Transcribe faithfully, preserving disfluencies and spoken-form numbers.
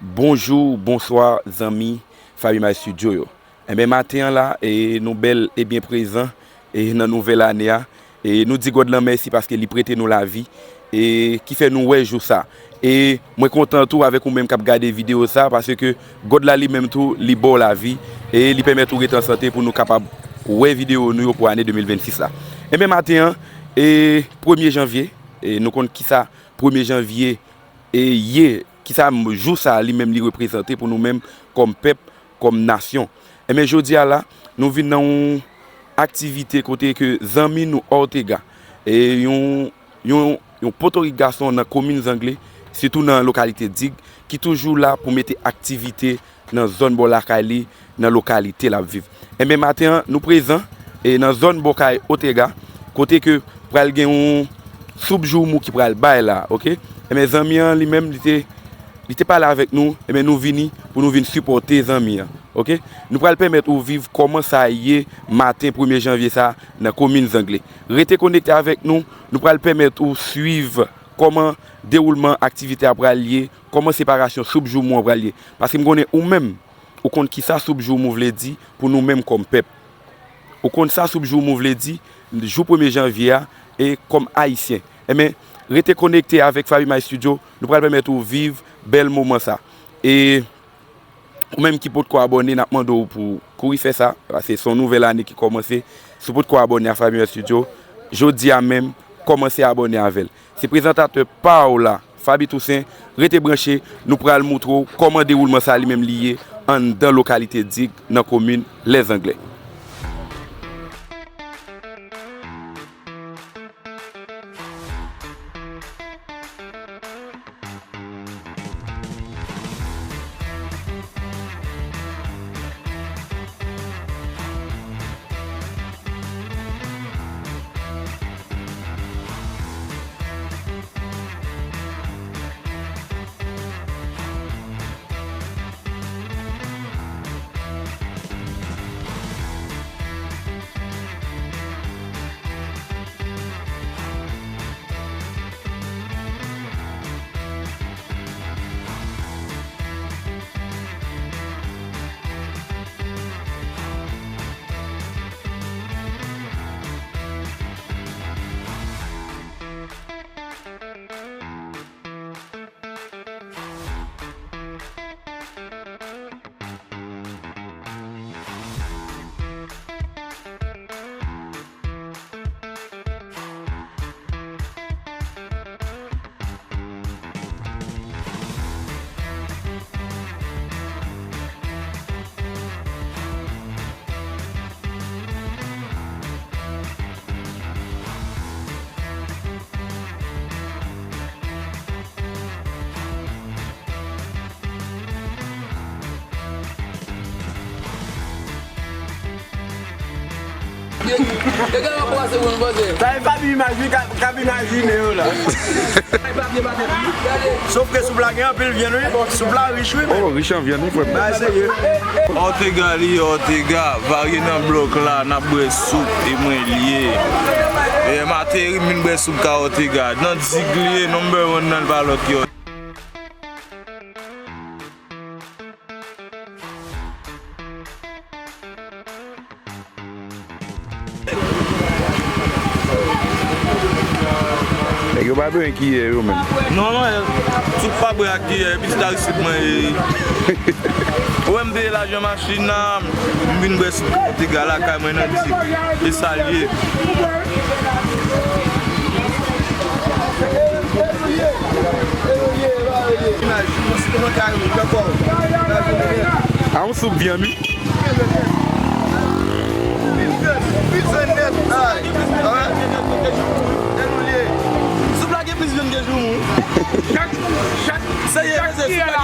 Bonjou, bonswa, zanmi Faby My Studio yo. Enben, maten an la, e, nou bèl e byen prezan, e, nan nouvèl ane a. E, nou di God lan mèsi paske li prete nou lavi, e, ki fè nou wè jou sa. E, mwen kontan tou avèk ou menm k ap gade videyo sa, paske God la li menm tou, li ba w lavi, e li pèmèt ou rete an sante pou nou kapab wè videyo nou yo pou ane de mil vennsis la. Enben, maten an, e, premye janvye, e, nou konn kisa premye janvye e ye, kisa m-, jou sa a li menm li reprezante pou nou menm kòm pèp, kòm nasyon. Enben, jodi a la, nou vin nan yon aktivite kote ke zanmi nou Ortega, e yon, yon, yon potorik gason nan komin Zangle, sitou nan lokalite Dig, ki toujou la pou mete aktivite nan zòn bò lakay li, nan lokalite l ap viv. Enben, maten an, nou prezan, e nan zòn bò kay Ortega, kote ke pral gen yon soup joumou ki pral bay la, oke? Enben, zanmi an, li menm, li te, li te pale avèk nou, enben, nou vini pou nou vin sipòte zanmi an, oke? Nou pral pèmèt ou viv kòman sa ye maten premye janvye sa nan komin Zangle. Rete konekte avèk nou, nou pral pèmèt ou swiv kòman dewoulman aktivite a pral ye, kòman separasyon soup joumou an pral ye. Paske m konnen ou menm, ou konn kisa soup joumou vle di pou nou menm kòm pèp. Ou konn sa soup joumou vle di, jou premye janvye a, e kòm Ayisyen. Enben, rete konekte avèk Faby My Studio, nou pral pèmèt ou viv bèl moman sa. E ou menm ki potko abòne, n ap mande w pou kouri fè sa, paske se yon nouvèl ane ki kòmanse. Si w potko abòne a Faby My Studio, jodi a menm, kòmanse abòne avè l. Se prezantatè pa w la, Faby Toussaint, rete branche, nou pral moutre w kòman dewoulman sa li menm li ye anndan lokalite Dig nan komin Lèzanglè. Yo gen rapò a se moun panse. Sa e Faby Imaj wi, ka-, kabinaj wi men yo la. Sof ke soup la gen anpil vyann wi. Soup la rich wi men. Oh, rich an vyann wi frè m. Bagay serye. Ortega li ye, Ortega, varye nan blòk la, n ap bwè soup, e mwen l ye. E m ateri, m vin bwè soup kay Ortega. Nan Dig li ye, number one nan l pa lòt ki Ortega. Nèg yo pa bezwen kiyè yo menm. Non, non, eh, soup pa bwè ak kiyè, pitit Aristid mwen ye. Ou wè m peye lajan machin nan, m vin bwè soup Ortega lakay mwen nan Dig. E sa l ye. A yon soup vyann wi. Soup la gen plis vyann ke joumou. Chak, chak, chak kiyè la.